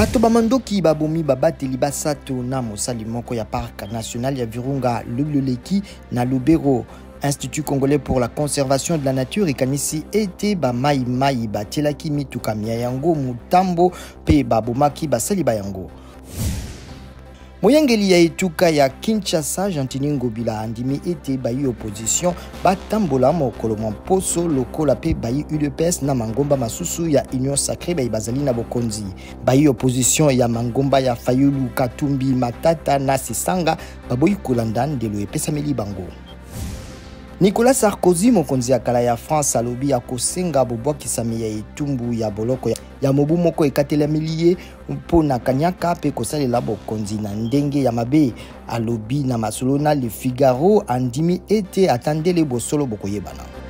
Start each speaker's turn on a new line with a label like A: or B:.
A: Bato ba mandoki babomi babateli basato na mosali moko ya parc national ya Virunga Lululeki na Lubero. Institut congolais pour la conservation de la nature ekanisi ete ba mai batielaki mituka mya yango motambo mpe babomaki basali ba yango. Moyangeli ya etuka ya Kinshasa Gentiny Ngobila andimi ete bayi opposition batambola mokolo mwa mposo lokola mpe bayi UDPS na mangomba masusu ya Union Sacree bayi bazali na bokonzi. Bayi opposition ya mangomba ya Fayulu, Katumbi, Matata na Sesanga baboyi kolanda ndelo epesameli bango. Nicolas Sarkozy, mokonzi ya kala ya France, alobi akosenga bobwakisami ya etumbu ya boloko ya mobu moko ekatelameli ye mpo na kanyaka mpe kosalela bokonzi na ndenge ya mabe. Alobi na masolo na Le Figaro, andimi ete ata ndele bosolo bokoyebana.